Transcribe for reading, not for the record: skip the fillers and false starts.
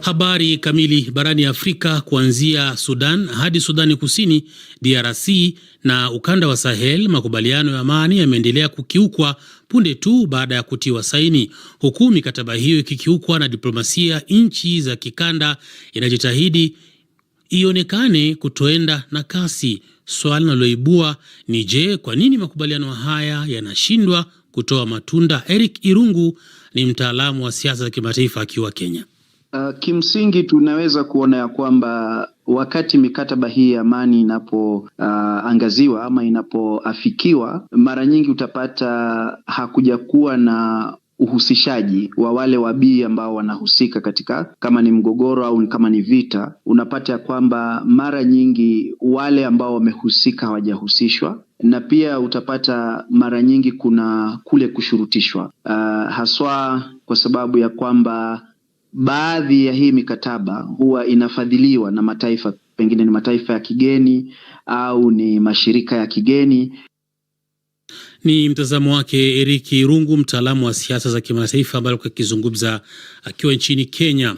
Habari kamili. Barani Afrika, kuanzia Sudan hadi Sudani Kusini, DRC na ukanda wa Sahel, makubaliano ya amani yameendelea kukiukwa punde tu baada ya kutiwa saini, huku mikataba hiyo ikikiukwa na diplomasia nchi za kikanda inajitahidi ionekane kutoenda na kasi. Swali linaloibua ni je, kwa nini makubaliano haya yanashindwa kutoa matunda? Eric Irungu ni mtaalamu wa siasa za kimataifa akiwa Kenya. Kimsingi tunaweza kuona ya kwamba wakati mikataba hii ya amani inapoangaziwa ama inapoafikiwa, mara nyingi utapata hakuja kuwa na uhusishaji wa wale wabii ambao wanahusika katika, kama ni mgogoro au kama ni vita, unapata ya kwamba mara nyingi wale ambao wamehusika hawajahusishwa, na pia utapata mara nyingi kuna kule kushurutishwa, haswa kwa sababu ya kwamba baadhi ya hii mikataba huwa inafadhiliwa na mataifa, pengine ni mataifa ya kigeni au ni mashirika ya kigeni. Ni mtazamo wake Eric Irungu, mtaalamu wa siasa za kimataifa, ambaye alikuwa akizungumza akiwa nchini Kenya.